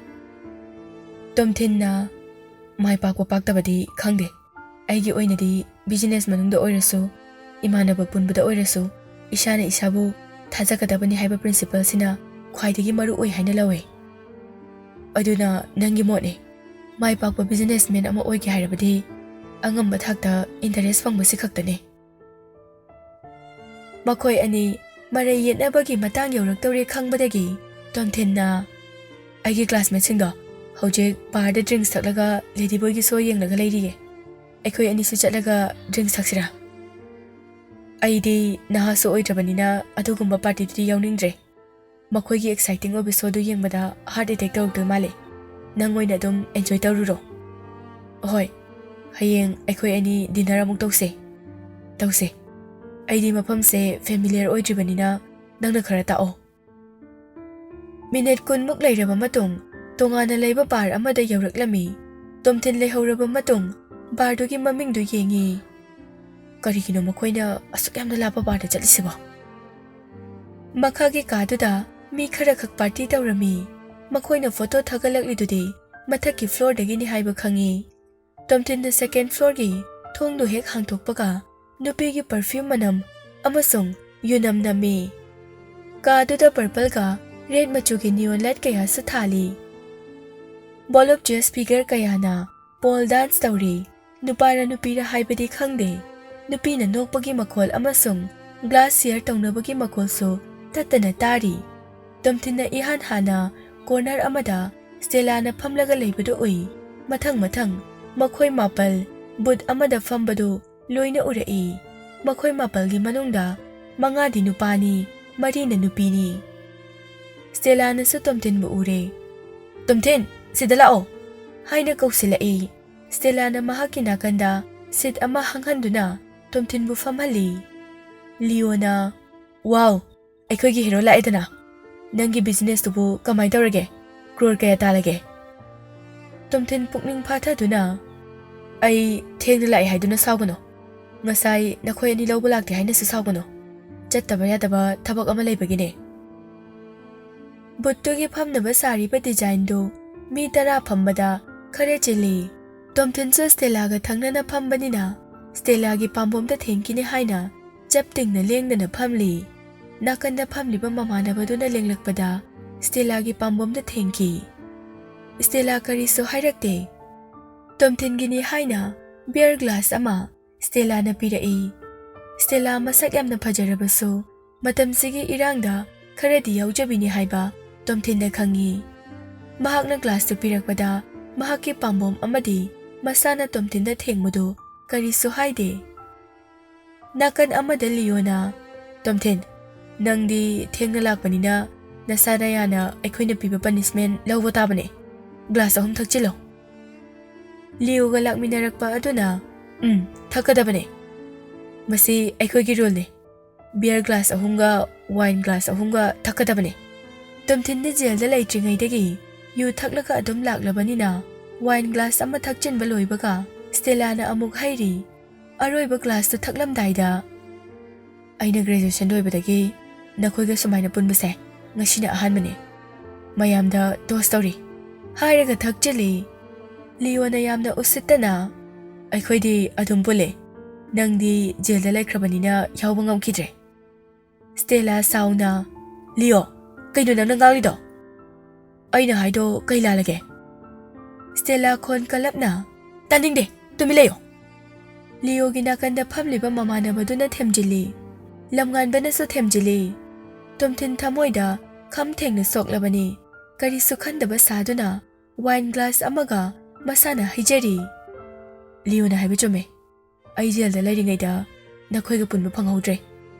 ꯇꯣꯝꯊꯤꯟꯅ, "ꯃꯥꯏ ꯄꯥꯛꯄ ꯄꯥꯛꯇꯕꯗꯤ ꯈꯪꯗꯦ꯫ ꯑꯩꯒꯤ ꯑꯣꯏꯅꯗꯤ ꯕꯤꯖꯤꯅꯦꯁ ꯃꯅꯨꯡꯗ ꯑꯣꯏꯔꯁꯨ, ꯏꯃꯥꯟꯅꯕ ꯄꯨꯟꯕꯗ ꯑꯣꯏꯔꯁꯨ, ꯏꯁꯥꯅ ꯏꯁꯥꯕꯨ ꯊꯥꯖꯒꯗꯕꯅꯤ ꯍꯥꯏꯕ ꯄ꯭ꯔꯤꯟꯁꯤꯄꯜꯁꯤꯅ ꯈ꯭ꯋꯥꯏꯗꯒꯤ ꯃꯔꯨ ꯑꯣꯏ ꯍꯥꯏꯅ ꯂꯧꯏ꯫ ꯑꯗꯨꯅ ꯅꯪꯒꯤ ꯃꯣꯠꯅꯤ꯫ ꯃꯥꯏ ꯄꯥꯛꯄ ꯕꯤꯖꯤꯅꯦꯁꯃꯦꯟ ꯑꯃ ꯑꯣꯏꯒꯦ ꯍꯥꯏꯔꯕꯗꯤ ꯑꯉꯝꯕ ꯊꯥꯛꯇ ꯏꯟꯇꯔꯦꯁ ꯐꯪꯕꯁꯤ ꯈꯛꯇꯅꯤ꯫" ꯃꯈꯣꯏ ꯑꯅꯤ ꯃꯔꯩ ꯌꯦꯠꯅꯕꯒꯤ ꯃꯇꯥꯡ ꯌꯧꯔꯛꯇꯧꯔꯦ ꯈꯪꯕꯗꯒꯤ ꯇꯣꯝꯊꯤꯟꯅ, "ꯑꯩꯒꯤ ꯀ꯭ꯂꯥꯁꯃꯦꯠꯁꯤꯡꯗꯣ ꯍꯧꯖꯤꯛ ꯕꯥꯔꯗ ꯗ꯭ꯔꯤꯡꯛꯁ ꯊꯛꯂꯒ ꯂꯦꯗꯤ ꯕꯣꯏꯒꯤ ꯁꯣ ꯌꯦꯡꯂꯒ ꯂꯩꯔꯤꯌꯦ꯫ ꯑꯩꯈꯣꯏ ꯑꯅꯤꯁꯨ ꯆꯠꯂꯒ ꯗ꯭ꯔꯤꯡꯛꯁ ꯊꯛꯁꯤꯔꯥ? ꯑꯩꯗꯤ ꯅꯍꯥꯁꯨ ꯑꯣꯏꯗ꯭ꯔꯕꯅꯤꯅ ꯑꯗꯨꯒꯨꯝꯕ ꯄꯥꯔꯇꯤꯗꯨꯗꯤ ꯌꯥꯎꯅꯤꯡꯗ꯭ꯔꯦ꯫ ꯃꯈꯣꯏꯒꯤ ꯑꯦꯛꯁꯥꯏꯇꯤꯡ ꯑꯣꯏꯕ ꯁꯣꯗꯨ ꯌꯦꯡꯕꯗ ꯍꯥꯔꯠ ꯑꯦꯇꯦꯛ ꯇꯧꯔꯛꯇꯣꯏ ꯃꯥꯜꯂꯦ꯫ ꯅꯪ ꯑꯣꯏꯅ ꯑꯗꯨꯝ ꯑꯦꯟꯖꯣꯏ ꯇꯧꯔꯨꯔꯣ꯫" "ꯍꯣꯏ, ꯍꯌꯦꯡ ꯑꯩꯈꯣꯏ ꯑꯅꯤ ꯗꯤꯟꯅꯔ ꯑꯃꯨꯛ ꯇꯧꯁꯦ꯫" "ꯇꯧꯁꯦ꯫ ꯑꯩꯗꯤ ꯃꯐꯝꯁꯦ ꯐꯦꯃꯤꯂꯤꯌꯔ ꯑꯣꯏꯗ꯭ꯔꯤꯕꯅꯤꯅ ꯅꯪꯅ ꯈꯔ ꯇꯥꯛꯑꯣ꯫" ꯃꯤꯅꯤꯠ ꯀꯨꯟꯃꯨꯛ ꯂꯩꯔꯕ ꯃꯇꯨꯡ ꯇꯣꯉꯥꯟꯅ ꯂꯩꯕ ꯕꯥꯔ ꯑꯃꯗ ꯌꯧꯔꯛꯂꯝꯃꯤ꯫ ꯇꯣꯝꯊꯤꯟ ꯂꯩꯍꯧꯔꯕ ꯃꯇꯨꯡ ꯕꯥꯔꯗꯨꯒꯤ ꯃꯃꯤꯡꯗꯨ ꯌꯦꯡꯉꯤ꯫ "ꯀꯔꯤꯒꯤꯅꯣ ꯃꯈꯣꯏꯅ ꯑꯁꯨꯛ ꯌꯥꯝꯅ ꯂꯥꯞꯄ ꯕꯥꯔꯗ ꯆꯠꯂꯤꯁꯤꯕꯣ?" ꯃꯈꯥꯒꯤ ꯀꯥꯗꯨꯗ ꯃꯤ ꯈꯔꯈꯛ ꯄꯥꯔꯇꯤ ꯇꯧꯔꯝꯃꯤ꯫ ꯃꯈꯣꯏꯅ ꯐꯣꯇꯣ ꯊꯥꯒꯠꯂꯛꯂꯤꯗꯨꯗꯤ ꯃꯊꯛꯀꯤ ꯐ꯭ꯂꯣꯔꯗꯒꯤꯅꯤ ꯍꯥꯏꯕ ꯈꯪꯉꯤ꯫ ꯇꯣꯝꯊꯤꯟꯅ ꯁꯦꯀꯦꯟ ꯐ꯭ꯂꯣꯔꯒꯤ ꯊꯣꯡꯗꯨ ꯍꯦꯛ ꯍꯥꯡꯗꯣꯛꯄꯒ ꯅꯨꯄꯤꯒꯤ ꯄꯔꯐ꯭ꯌꯨꯝ ꯃꯅꯝ ꯑꯃꯁꯨꯡ ꯌꯨꯅꯝ ꯅꯝꯃꯤ꯫ ꯀꯥꯗꯨꯗ ꯄꯔꯄꯜꯒ ꯔꯦꯗ ꯃꯆꯨꯒꯤ ꯅꯤꯌꯣꯟ ꯂꯥꯏꯠ ꯀꯌꯥꯁꯨ ꯊꯥꯜꯂꯤ꯫ Voluptuous figure ꯀꯌꯥꯅ pole dance ꯇꯧꯔꯤ꯫ ꯅꯨꯄꯥꯔ ꯅꯨꯄꯤꯔ ꯍꯥꯏꯕꯗꯤ ꯈꯪꯗꯦ꯫ ꯅꯨꯄꯤꯅ ꯅꯣꯛꯄꯒꯤ ꯃꯈꯣꯜ ꯑꯃꯁꯨꯡ glass share ꯇꯧꯅꯕꯒꯤ ꯃꯈꯣꯜꯁꯨ ꯇꯠꯇꯅ ꯇꯥꯔꯤ꯫ ꯇꯣꯝꯊꯤꯟꯅ ꯏꯍꯥꯟ ꯍꯥꯟꯅ corner ꯑꯃꯗ ꯁ꯭ꯇꯦꯂꯥꯅ ꯐꯝꯂꯒ ꯂꯩꯕꯗꯨ ꯎꯏ꯫ ꯃꯊꯪ ꯃꯊꯪ ꯃꯈꯣꯏ ꯃꯥꯄꯜ booth ꯑꯃꯗ ꯐꯝꯕꯗꯨ ꯂꯣꯏꯅ ꯎꯔꯛꯏ꯫ ꯃꯈꯣꯏ ꯃꯥꯄꯜꯒꯤ ꯃꯅꯨꯡꯗ ꯃꯉꯥꯗꯤ ꯅꯨꯄꯥꯅꯤ, ꯃꯔꯤꯅ ꯅꯨꯄꯤꯅꯤ꯫ ꯁ꯭ꯇꯦꯂꯥꯅꯁꯨ ꯇꯣꯝꯊꯤꯟꯕꯨ ꯎꯔꯦ꯫ "ꯇꯣꯝꯊꯤꯟ, ꯁꯤꯗ ꯂꯥꯛꯑꯣ!" ꯍꯥꯏꯅ ꯀꯧꯁꯤꯜꯂꯛꯏ꯫ ꯁ꯭ꯇꯦꯂꯥꯅ ꯃꯍꯥꯛꯀꯤ ꯅꯥꯀꯟꯗ seat ꯑꯃ ꯍꯥꯡꯍꯟꯗꯨꯅ ꯇꯣꯝꯊꯤꯟꯕꯨ ꯐꯝꯍꯜꯂꯤ꯫ ꯂꯤꯑꯣꯅ, "Wow, ꯑꯩꯈꯣꯏꯒꯤ hero ꯂꯥꯛꯑꯦꯗꯅ꯫ ꯅꯪꯒꯤ businessꯇꯨꯕꯨ ꯀꯃꯥꯏ ꯇꯧꯔꯒꯦ? Crore ꯀꯌꯥ ꯇꯥꯜꯂꯒꯦ?" ꯇꯣꯝꯊꯤꯟ ꯄꯨꯛꯅꯤꯡ ꯐꯥꯊꯗꯨꯅ, "ꯑꯩ ꯊꯦꯡꯅ ꯂꯥꯛꯑꯦ ꯍꯥꯏꯗꯨꯅ ꯁꯥꯎꯒꯅꯨ꯫ ꯉꯁꯥꯏ ꯅꯈꯣꯏ ꯑꯅꯤ ꯂꯧꯕ ꯂꯥꯛꯇꯦ ꯍꯥꯏꯅꯁꯨ ꯁꯥꯎꯒꯅꯨ꯫ ꯆꯠꯇꯕ ꯌꯥꯗꯕ ꯊꯕꯛ ꯑꯃ ꯂꯩꯕꯒꯤꯅꯦ꯫" Boothꯇꯨꯒꯤ ꯐꯝꯅꯕ ꯁꯥꯔꯤꯕ designꯗꯨ ꯃꯤ ꯇꯔꯥ ꯐꯝꯕꯗ ꯈꯔ ꯆꯤꯜꯂꯤ꯫ ꯇꯣꯝꯊꯤꯟꯁꯨ ꯁ꯭ꯇꯦꯂꯥꯒ ꯊꯪꯅꯅ ꯐꯝꯕꯅꯤꯅ ꯁ꯭ꯇꯦꯂꯥꯒꯤ ꯄꯥꯝꯕꯣꯝꯗ ꯊꯦꯡꯈꯤꯅꯤ ꯍꯥꯏꯅ ꯆꯞ ꯇꯤꯡꯅ ꯂꯦꯡꯗꯅ ꯐꯝꯂꯤ꯫ ꯅꯥꯀꯟꯗ ꯐꯝꯂꯤꯕ ꯃꯃꯥꯟꯅꯕꯗꯨꯅ ꯂꯦꯡꯂꯛꯄꯗ ꯁ꯭ꯇꯦꯂꯥꯒꯤ ꯄꯥꯝꯕꯣꯝꯗ ꯊꯦꯡꯈꯤ꯫ ꯁ꯭ꯇꯦꯂꯥ ꯀꯔꯤꯁꯨ ꯍꯥꯏꯔꯛꯇꯦ꯫ ꯇꯣꯝꯊꯤꯟꯒꯤꯅꯤ ꯍꯥꯏꯅ beer glass ꯑꯃ ꯁ꯭ꯇꯦꯂꯥꯅ ꯄꯤꯔꯛꯏ꯫ ꯁ꯭ꯇꯦꯂꯥ ꯃꯁꯛ ꯌꯥꯝꯅ ꯐꯖꯔꯕꯁꯨ ꯃꯇꯝꯁꯤꯒꯤ ꯏꯔꯥꯡꯗ ꯈꯔꯗꯤ ꯌꯥꯎꯖꯕꯤꯅꯤ ꯍꯥꯏꯕ ꯇꯣꯝꯊꯤꯟꯅ ꯈꯪꯏ꯫ ꯃꯍꯥꯛꯅ glassꯇꯨ ꯄꯤꯔꯛꯄꯗ ꯃꯍꯥꯛꯀꯤ ꯄꯥꯝꯕꯣꯝ ꯑꯃꯗꯤ ꯃꯁꯥꯅ ꯇꯣꯝꯊꯤꯟꯗ ꯊꯦꯡꯕꯗꯨ ꯀꯔꯤꯁꯨ ꯍꯥꯏꯗꯦ꯫ ꯅꯥꯀꯟ ꯑꯃꯗ ꯂꯤꯑꯣꯅ, "ꯇꯣꯝꯊꯤꯟ, ꯅꯪꯗꯤ ꯊꯦꯡꯅ ꯂꯥꯛꯄꯅꯤꯅ ꯅꯁꯥ ꯅꯌꯥꯅ ꯑꯩꯈꯣꯏꯅ ꯄꯤꯕ punishment ꯂꯧꯕ ꯇꯥꯕꯅꯦ꯫ Glass ꯑꯍꯨꯝ ꯊꯛꯆꯤꯜꯂꯣ꯫" ꯂꯤꯑꯣꯒ ꯂꯥꯛꯃꯤꯟꯅꯔꯛꯄ ꯑꯗꯨꯅ, "ꯎꯝ, ꯊꯛꯀꯗꯕꯅꯦ꯫ ꯃꯁꯤ ꯑꯩꯈꯣꯏꯒꯤ ruleꯅꯦ꯫ Beer glass ꯑꯍꯨꯝꯒ wine glass ꯑꯍꯨꯝꯒ ꯊꯛꯀꯗꯕꯅꯦ꯫" ꯇꯣꯝꯊꯤꯟꯗꯤ jailꯗ ꯂꯩꯇ꯭ꯔꯤꯉꯩꯗꯒꯤ ꯌꯨ ꯊꯛꯂꯒ ꯑꯗꯨꯝ ꯂꯥꯛꯂꯕꯅꯤꯅ wine glass ꯑꯃ ꯊꯛꯆꯤꯟꯕ ꯂꯣꯏꯕꯒ ꯁ꯭ꯇꯦꯂꯥꯅ ꯑꯃꯨꯛ ꯍꯩꯔꯤ꯫ ꯑꯔꯣꯏꯕ glassꯇꯨ ꯊꯛꯂꯝꯗꯥꯏꯗ, "ꯑꯩꯅ graduation ꯂꯣꯏꯕꯗꯒꯤ ꯅꯈꯣꯏꯒ ꯁꯨꯃꯥꯏꯅ ꯄꯨꯟꯕꯁꯦ ꯉꯁꯤꯅ ꯑꯍꯥꯟꯕꯅꯤ꯫ ꯃꯌꯥꯝꯗ toast ꯇꯧꯔꯤ꯫" ꯍꯥꯏꯔꯒ ꯊꯛꯆꯤꯜꯂꯤ꯫ ꯂꯤꯑꯣꯅ ꯌꯥꯝꯅ ꯎꯁꯤꯠꯇꯅ, "ꯑꯩꯈꯣꯏꯗꯤ ꯑꯗꯨꯝ ꯄꯨꯜꯂꯦ꯫ ꯅꯪꯗꯤ jailꯗ ꯂꯩꯈ꯭ꯔꯕꯅꯤꯅ ꯌꯥꯎꯕ ꯉꯝꯈꯤꯗ꯭ꯔꯦ꯫" ꯁ꯭ꯇꯦꯂꯥ ꯁꯥꯎꯅ, "ꯂꯤꯑꯣ, ꯀꯩꯅꯣ ꯅꯪꯅ ꯉꯥꯡꯂꯤꯗꯣ? ꯑꯩꯅ ꯍꯥꯏꯗꯣ ꯀꯩ ꯂꯥꯜꯂꯒꯦ?" ꯁ꯭ꯇꯦꯂꯥ ꯈꯣꯟ ꯀꯜꯂꯞꯅ, "ꯇꯥꯅꯤꯡꯗꯦ, ꯇꯨꯃꯤꯟ ꯂꯩꯌꯣ!" ꯂꯤꯑꯣꯒꯤ ꯅꯥꯀꯟꯗ ꯐꯝꯂꯤꯕ ꯃꯃꯥꯟꯅꯕꯗꯨꯅ ꯊꯦꯝꯖꯤꯜꯂꯤ꯫ ꯂꯝꯉꯥꯟꯕꯅꯁꯨ ꯊꯦꯝꯖꯤꯜꯂꯤ꯫ ꯇꯣꯝꯊꯤꯟ ꯊꯃꯣꯏꯗ ꯈꯝ ꯊꯦꯡꯅ ꯁꯣꯛꯂꯕꯅꯤ꯫ ꯀꯔꯤꯁꯨ ꯈꯟꯗꯕ ꯁꯥꯗꯨꯅ ꯋꯥꯏꯟ ꯒ꯭ꯂꯥꯁ ꯑꯃꯒ ꯃꯁꯥꯅ ꯍꯩꯖꯔꯤ꯫ "ꯂꯤꯑꯣꯅ ꯍꯥꯏꯕ ꯆꯨꯝꯃꯦ꯫ ꯑꯩ ꯖꯦꯜꯗ ꯂꯩꯔꯤꯉꯩꯗ ꯅꯈꯣꯏꯒ ꯄꯨꯟꯕ ꯐꯪꯍꯧꯗ꯭ꯔꯦ꯫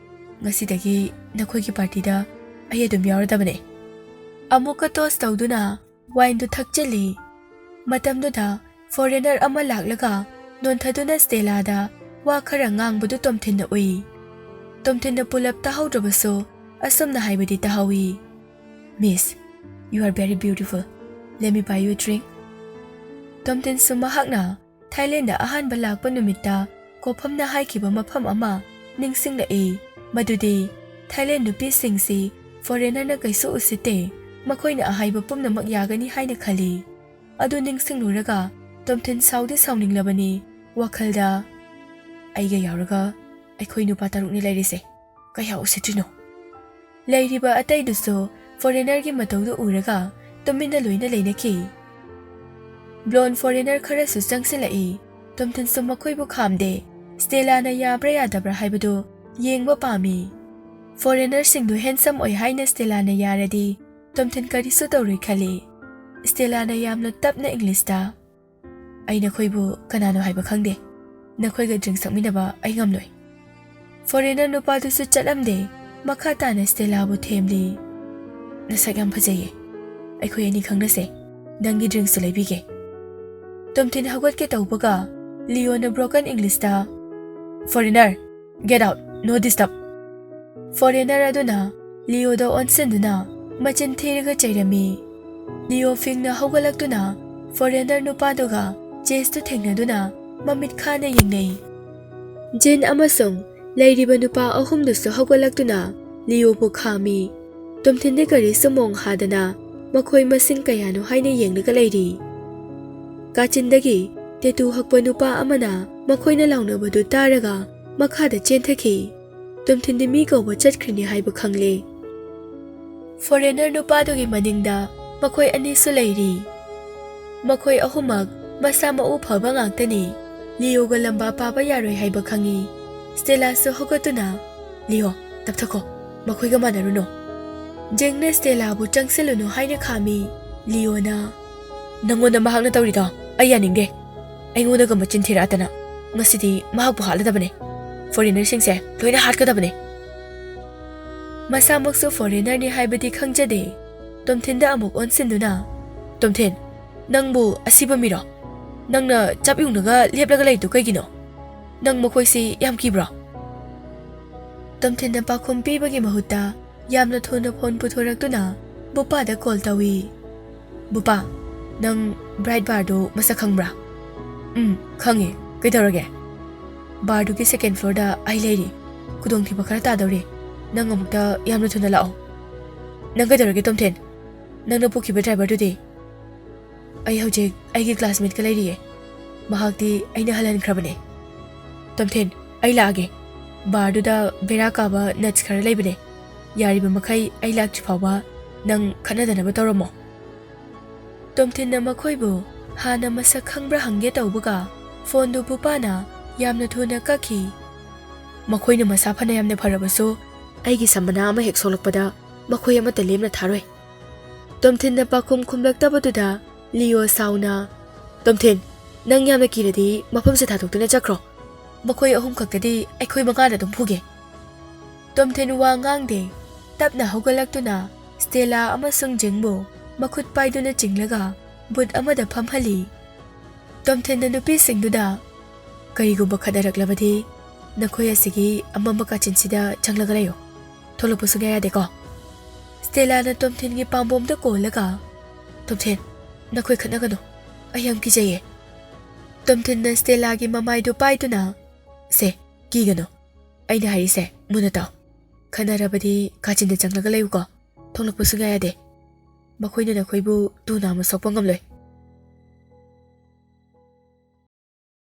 ꯉꯁꯤꯗꯒꯤ ꯅꯈꯣꯏꯒꯤ ꯄꯥꯔꯇꯤꯗ ꯑꯩ ꯑꯗꯨꯝ ꯌꯥꯎꯔꯗꯕꯅꯦ꯫" ꯑꯃꯨꯛꯀ ꯇꯣꯁ ꯇꯧꯗꯨꯅ ꯋꯥꯏꯟꯗꯨ ꯊꯛꯆꯤꯜꯂꯤ꯫ ꯃꯇꯝꯗꯨꯗ ꯐꯣꯔꯦꯅꯔ ꯑꯃ ꯂꯥꯛꯂꯒ ꯅꯣꯟꯊꯗꯨꯅ ꯁ꯭ꯇꯦꯂꯥꯗ ꯋꯥ ꯈꯔ ꯉꯥꯡꯕꯗꯨ ꯇꯣꯝꯊꯤꯟꯅ ꯎꯏ꯫ ꯇꯣꯝꯊꯤꯟꯅ ꯄꯨꯂꯞ ꯇꯥꯍꯧꯗ꯭ꯔꯕꯁꯨ ꯑꯁꯨꯝꯅ ꯍꯥꯏꯕꯗꯤ ꯇꯥꯍꯧꯏ, "Miss, you are very beautiful. Let me buy you a drink?" ꯇꯣꯝꯊꯤꯟꯁꯨ ꯃꯍꯥꯛꯅ ꯊꯥꯏꯂꯦꯟꯗ ꯑꯍꯥꯟꯕ ꯂꯥꯛꯄ ꯅꯨꯃꯤꯠꯇ ꯀꯣꯐꯝꯅ ꯍꯥꯏꯈꯤꯕ ꯃꯐꯝ ꯑꯃ ꯅꯤꯡꯁꯤꯡꯂꯛꯏ, ꯃꯗꯨꯗꯤ ꯊꯥꯏꯂꯦꯟ ꯅꯨꯄꯤꯁꯤꯡꯁꯤ ꯐꯣꯔꯦꯅꯔꯅ ꯀꯩꯁꯨ ꯎꯁꯤꯠꯇꯦ, ꯃꯈꯣꯏꯅ ꯑꯍꯥꯏꯕ ꯄꯨꯝꯅꯃꯛ ꯌꯥꯒꯅꯤ ꯍꯥꯏꯅ ꯈꯜꯂꯤ꯫ ꯑꯗꯨ ꯅꯤꯡꯁꯤꯡꯂꯨꯔꯒ ꯇꯣꯝꯊꯤꯟ ꯁꯥꯎꯗꯤ ꯁꯥꯎꯅꯤꯡꯂꯕꯅꯤ꯫ ꯋꯥꯈꯜꯗ, "ꯑꯩꯒ ꯌꯥꯎꯔꯒ ꯑꯩꯈꯣꯏ ꯅꯨꯄꯥ ꯇꯔꯨꯛꯅꯤ ꯂꯩꯔꯤꯁꯦ, ꯀꯌꯥ ꯎꯁꯤꯠꯇ꯭ꯔꯤꯅꯣ?" ꯂꯩꯔꯤꯕ ꯑꯇꯩꯗꯨꯁꯨ ꯐꯣꯔꯦꯅꯔꯒꯤ ꯃꯇꯧꯗꯨ ꯎꯔꯒ ꯇꯨꯃꯤꯟꯅ ꯂꯣꯏꯅ ꯂꯩꯅꯈꯤ꯫ ꯕ꯭ꯂꯣꯟ ꯐꯣꯔꯦꯅꯔ ꯈꯔꯁꯨ ꯆꯪꯁꯤꯜꯂꯛꯏ꯫ ꯇꯣꯝꯊꯤꯟꯁꯨ ꯃꯈꯣꯏꯕꯨ ꯈꯥꯝꯗꯦ꯫ ꯁ꯭ꯇꯦꯂꯥꯅ ꯌꯥꯕ꯭ꯔꯥ ꯌꯥꯗꯕ꯭ꯔꯥ ꯍꯥꯏꯕꯗꯨ ꯌꯦꯡꯕ ꯄꯥꯝꯃꯤ꯫ ꯐꯣꯔꯦꯅꯔꯁꯤꯡꯗꯨ ꯍꯦꯟꯁꯝ ꯑꯣꯏ ꯍꯥꯏꯅ ꯁ꯭ꯇꯦꯂꯥꯅ ꯌꯥꯔꯗꯤ ꯇꯣꯝꯊꯤꯟ ꯀꯔꯤꯁꯨ ꯇꯧꯔꯣꯏ ꯈꯜꯂꯤ꯫ ꯁ꯭ꯇꯦꯂꯥꯅ ꯌꯥꯝꯅ ꯇꯞꯅ ꯏꯪꯂꯤꯁꯇ, "ꯑꯩ ꯅꯈꯣꯏꯕꯨ ꯀꯅꯥꯅꯣ ꯍꯥꯏꯕ ꯈꯪꯗꯦ꯫ ꯅꯈꯣꯏꯒ ꯗ꯭ꯔꯤꯡ ꯊꯛꯃꯤꯟꯅꯕ ꯑꯩ ꯉꯝꯂꯣꯏ꯫" ꯐꯣꯔꯦꯅꯔ ꯅꯨꯄꯥꯗꯨꯁꯨ ꯆꯠꯂꯝꯗꯦ꯫ ꯃꯈꯥ ꯇꯥꯅ ꯁ꯭ꯇꯦꯂꯥꯕꯨ ꯊꯦꯝꯂꯤ꯫ "ꯅꯁꯛ ꯌꯥꯝ ꯐꯖꯩꯌꯦ꯫ ꯑꯩꯈꯣꯏ ꯑꯅꯤ ꯈꯪꯅꯁꯦ꯫ ꯅꯪꯒꯤ ꯗ꯭ꯔꯤꯡꯁꯨ ꯂꯩꯕꯤꯒꯦ꯫" ꯇꯣꯝꯊꯤꯟ ꯍꯧꯒꯠꯀꯦ ꯇꯧꯕꯒ ꯂꯤꯑꯣꯅ ꯕ꯭ꯔꯣꯀꯟ ꯏꯪꯂꯤꯁꯇ, "Foreigner, get out, no disturb!" Foreigner ꯑꯗꯨꯅ ꯂꯤꯑꯣꯗ ꯑꯣꯟꯁꯤꯟꯗꯨꯅ ꯃꯆꯤꯟ ꯊꯤꯔꯒ ꯆꯩꯔꯝꯃꯤ꯫ ꯂꯤꯑꯣ ꯐꯤꯡꯅ ꯍꯧꯒꯠꯂꯛꯇꯨꯅ ꯐꯣꯔꯦꯅꯔ ꯅꯨꯄꯥꯗꯨꯒ ꯆꯦꯁꯇꯨ ꯊꯦꯡꯅꯗꯨꯅ ꯃꯃꯤꯠ ꯈꯥꯅ ꯌꯦꯡꯅꯩ꯫ ꯖꯤꯟ ꯑꯃꯁꯨꯡ ꯂꯩꯔꯤꯕ ꯅꯨꯄꯥ ꯑꯍꯨꯝꯗꯨꯁꯨ ꯍꯧꯒꯠꯂꯛꯇꯨꯅ ꯂꯤꯑꯣꯕꯨ ꯈꯥꯝꯃꯤ꯫ ꯇꯣꯝꯊꯤꯟꯗꯤ ꯀꯔꯤꯁꯨ ꯃꯣꯡ ꯍꯥꯗꯅ ꯃꯈꯣꯏ ꯃꯁꯤꯡ ꯀꯌꯥꯅꯣ ꯍꯥꯏꯅ ꯌꯦꯡꯂꯒ ꯂꯩꯔꯤ꯫ ꯀꯥꯆꯤꯟꯗꯒꯤ ꯇꯦꯇꯨ ꯍꯛꯄ ꯅꯨꯄꯥ ꯑꯃꯅ ꯃꯈꯣꯏꯅ ꯂꯥꯎꯅꯕꯗꯨ ꯇꯥꯔꯒ ꯃꯈꯥꯗ ꯆꯦꯟꯊꯈꯤ꯫ ꯇꯣꯝꯊꯤꯟꯗꯤ ꯃꯤ ꯀꯧꯕ ꯆꯠꯈ꯭ꯔꯤꯅꯤ ꯍꯥꯏꯕ ꯈꯪꯂꯦ꯫ ꯐꯣꯔꯦꯅꯔ ꯅꯨꯄꯥꯗꯨꯒꯤ ꯃꯅꯤꯡꯗ ꯃꯈꯣꯏ ꯑꯅꯤꯁꯨ ꯂꯩꯔꯤ꯫ ꯃꯈꯣꯏ ꯑꯍꯨꯝꯃꯛ ꯃꯁꯥ ꯃꯎ ꯐꯕ ꯉꯥꯛꯇꯅꯤ꯫ ꯂꯤꯑꯣꯒ ꯂꯝꯕꯥ ꯄꯥꯕ ꯌꯥꯔꯣꯏ ꯍꯥꯏꯕ ꯈꯪꯏ꯫ ꯁ꯭ꯇꯦꯂꯥꯁꯨ ꯍꯧꯒꯠꯇꯨꯅ, "ꯂꯤꯑꯣ, ꯇꯞꯊꯈꯣ, ꯃꯈꯣꯏꯒ ꯃꯥꯟꯅꯔꯨꯅꯨ"꯫ ꯖꯦꯡꯅ ꯁ꯭ꯇꯦꯂꯥꯕꯨ "ꯆꯪꯁꯤꯜꯂꯨꯅꯨ" ꯍꯥꯏꯅ ꯈꯥꯝꯃꯤ꯫ ꯂꯤꯑꯣꯅ, "ꯅꯪꯉꯣꯟꯗ ꯃꯍꯥꯛꯅ ꯇꯧꯔꯤꯗꯣ ꯑꯩ ꯌꯥꯅꯤꯡꯗꯦ꯫ ꯑꯩꯉꯣꯟꯗꯒ ꯃꯆꯤꯟ ꯊꯤꯔꯛꯑꯗꯅ ꯉꯁꯤꯗꯤ ꯃꯍꯥꯛꯄꯨ ꯍꯥꯠꯂꯗꯕꯅꯦ꯫ ꯐꯣꯔꯦꯅꯔꯁꯤꯡꯁꯦ ꯂꯣꯏꯅ ꯍꯥꯠꯀꯗꯕꯅꯦ"꯫ ꯃꯁꯥꯃꯛꯁꯨ ꯐꯣꯔꯦꯅꯔꯅꯤ ꯍꯥꯏꯕꯗꯤ ꯈꯪꯖꯗꯦ꯫ ꯇꯣꯝꯊꯤꯟꯗ ꯑꯃꯨꯛ ꯑꯣꯟꯁꯤꯟꯗꯨꯅ, "ꯇꯣꯝꯊꯤꯟ, ꯅꯪꯕꯨ ꯑꯁꯤꯕ ꯃꯤꯔꯣ? ꯅꯪꯅ ꯆꯞ ꯌꯨꯡꯅꯒ ꯂꯦꯞꯂꯒ ꯂꯩꯗꯨ ꯀꯩꯒꯤꯅꯣ? ꯅꯪ ꯃꯈꯣꯏꯁꯤ ꯌꯥꯝ ꯀꯤꯕ꯭ꯔꯣ?" ꯇꯣꯝꯊꯤꯟꯅ ꯄꯥꯎꯈꯨꯝ ꯄꯤꯕꯒꯤ ꯃꯍꯨꯠꯇ ꯌꯥꯝꯅ ꯊꯨꯅ ꯐꯣꯟ ꯄꯨꯊꯣꯔꯛꯇꯨꯅ ꯕꯨꯄꯥꯗ ꯀꯣꯜ ꯇꯧꯏ꯫ "ꯕꯨꯄꯥ, ꯅꯪ ꯕ꯭ꯔꯥꯏꯠ ꯕꯥꯔꯗꯨ ꯃꯁꯛ ꯈꯪꯕ꯭ꯔꯥ?" "ꯎꯝ, ꯈꯪꯉꯦ꯫ ꯀꯩꯗꯧꯔꯒꯦ?" "ꯕꯥꯔꯗꯨꯒꯤ ꯁꯦꯀꯦꯟ ꯐ꯭ꯂꯣꯔꯗ ꯑꯩ ꯂꯩꯔꯤ꯫ ꯈꯨꯗꯣꯡꯊꯤꯕ ꯈꯔ ꯇꯥꯗꯧꯔꯤ꯫ ꯅꯪ ꯑꯃꯨꯛꯇ ꯌꯥꯝꯅ ꯊꯨꯅ ꯂꯥꯛꯑꯣ"꯫ "ꯅꯪ ꯀꯩꯗꯧꯔꯒꯦ, ꯇꯣꯝꯊꯤꯟ? ꯅꯪꯅ ꯄꯨꯈꯤꯕ ꯗ꯭ꯔꯥꯏꯚꯔꯗꯨꯗꯤ?" "ꯑꯩ ꯍꯧꯖꯤꯛ ꯑꯩꯒꯤ ꯀ꯭ꯂꯥꯁꯃꯦꯠꯀ ꯂꯩꯔꯤꯌꯦ꯫ ꯃꯍꯥꯛꯇꯤ ꯑꯩꯅ ꯍꯜꯍꯟꯈ꯭ꯔꯕꯅꯦ"꯫ "ꯇꯣꯝꯊꯤꯟ, ꯑꯩ ꯂꯥꯛꯑꯒꯦ꯫ ꯕꯥꯔꯗꯨꯗ ꯕꯦꯔꯥ ꯀꯥꯕ ꯅꯠꯁ ꯈꯔ ꯂꯩꯕꯅꯦ꯫ ꯌꯥꯔꯤꯕ ꯃꯈꯩ ꯑꯩ ꯂꯥꯛꯇ꯭ꯔꯤ ꯐꯥꯎꯕ ꯅꯪ ꯈꯠꯅꯗꯅꯕ ꯇꯧꯔꯝꯃꯣ"꯫ ꯇꯣꯝꯊꯤꯟꯅ ꯃꯈꯣꯏꯕꯨ ꯍꯥꯟꯅ ꯃꯁꯛ ꯈꯪꯕ꯭ꯔꯥ ꯍꯪꯒꯦ ꯇꯧꯕꯒ, ꯐꯣꯟꯗꯨ ꯕꯨꯄꯥꯅ ꯌꯥꯝꯅ ꯊꯨꯅ ꯀꯛꯈꯤ꯫ "ꯃꯈꯣꯏꯅ ꯃꯁꯥ ꯐꯅ ꯌꯥꯝꯅ ꯐꯔꯕꯁꯨ, ꯑꯩꯒꯤ ꯁꯝ ꯃꯅꯥ ꯑꯃ ꯍꯦꯛ ꯁꯣꯛꯂꯛꯄꯗ ꯃꯈꯣꯏ ꯑꯃꯠꯇ ꯂꯦꯝꯅ ꯊꯥꯔꯣꯏ"꯫ ꯇꯣꯝꯊꯤꯟꯅ ꯄꯥꯎꯈꯨꯝ ꯈꯨꯝꯂꯛꯇꯕꯗꯨꯗ ꯂꯤꯑꯣ ꯁꯥꯎꯅ, "ꯇꯣꯝꯊꯤꯟ, ꯅꯪ ꯌꯥꯝꯅ ꯀꯤꯔꯗꯤ ꯃꯐꯝꯁꯦ ꯊꯥꯗꯣꯛꯇꯨꯅ ꯆꯠꯈ꯭ꯔꯣ꯫ ꯃꯈꯣꯏ ꯑꯍꯨꯝ ꯈꯛꯇꯗꯤ ꯑꯩꯈꯣꯏ ꯃꯉꯥꯅ ꯑꯗꯨꯝ ꯐꯨꯒꯦ"꯫ ꯇꯣꯝꯊꯤꯟ ꯋꯥ ꯉꯥꯡꯗꯦ꯫ ꯇꯞꯅ ꯍꯧꯒꯠꯂꯛꯇꯨꯅ ꯁ꯭ꯇꯦꯂꯥ ꯑꯃꯁꯨꯡ ꯖꯤꯡꯕꯨ ꯃꯈꯨꯠ ꯄꯥꯏꯗꯨꯅ ꯆꯤꯡꯂꯒ ꯕꯨꯠ ꯑꯃꯗ ꯐꯝꯍꯜꯂꯤ꯫ ꯇꯣꯝꯊꯤꯟꯅ ꯅꯨꯄꯤꯁꯤꯡꯗꯨꯗ, "ꯀꯔꯤꯒꯨꯝꯕ ꯈꯠꯅꯔꯛꯂꯕꯗꯤ ꯅꯈꯣꯏ ꯑꯁꯤꯒꯤ ꯑꯃꯝꯕ ꯀꯥꯆꯤꯟꯁꯤꯗ ꯆꯪꯂꯒ ꯂꯩꯌꯨ꯫ ꯊꯣꯛꯂꯛꯄ ꯁꯨꯡꯌꯥ ꯌꯥꯗꯦꯀꯣ"꯫ ꯁ꯭ꯇꯦꯂꯥꯅ ꯇꯣꯝꯊꯤꯟꯒꯤ ꯄꯥꯝꯕꯣꯝꯗ ꯀꯣꯜꯂꯒ, "ꯇꯣꯝꯊꯤꯟ, ꯅꯈꯣꯏ ꯈꯠꯅꯒꯅꯨ꯫ ꯑꯩ ꯌꯥꯝ ꯀꯤꯖꯩꯌꯦ"꯫ ꯇꯣꯝꯊꯤꯟꯅ ꯁ꯭ꯇꯦꯂꯥꯒꯤ ꯃꯃꯥꯏꯗꯨ ꯄꯥꯏꯗꯨꯅ, "ꯁꯦ, ꯀꯤꯒꯅꯨ꯫ ꯑꯩꯅ ꯍꯥꯏꯔꯤꯁꯦ ꯃꯨꯟꯅ ꯇꯥꯎ꯫ ꯈꯠꯅꯔꯕꯗꯤ ꯀꯥꯆꯤꯟꯗ ꯆꯪꯂꯒ ꯂꯩꯌꯨꯀꯣ꯫ ꯊꯣꯛꯂꯛꯄ ꯁꯨꯡꯌꯥ ꯌꯥꯗꯦ꯫ ꯃꯈꯣꯏꯅ ꯅꯈꯣꯏꯕꯨ ꯇꯨ ꯅꯥꯝꯃ ꯁꯣꯛꯄ ꯉꯝꯂꯣꯏ"꯫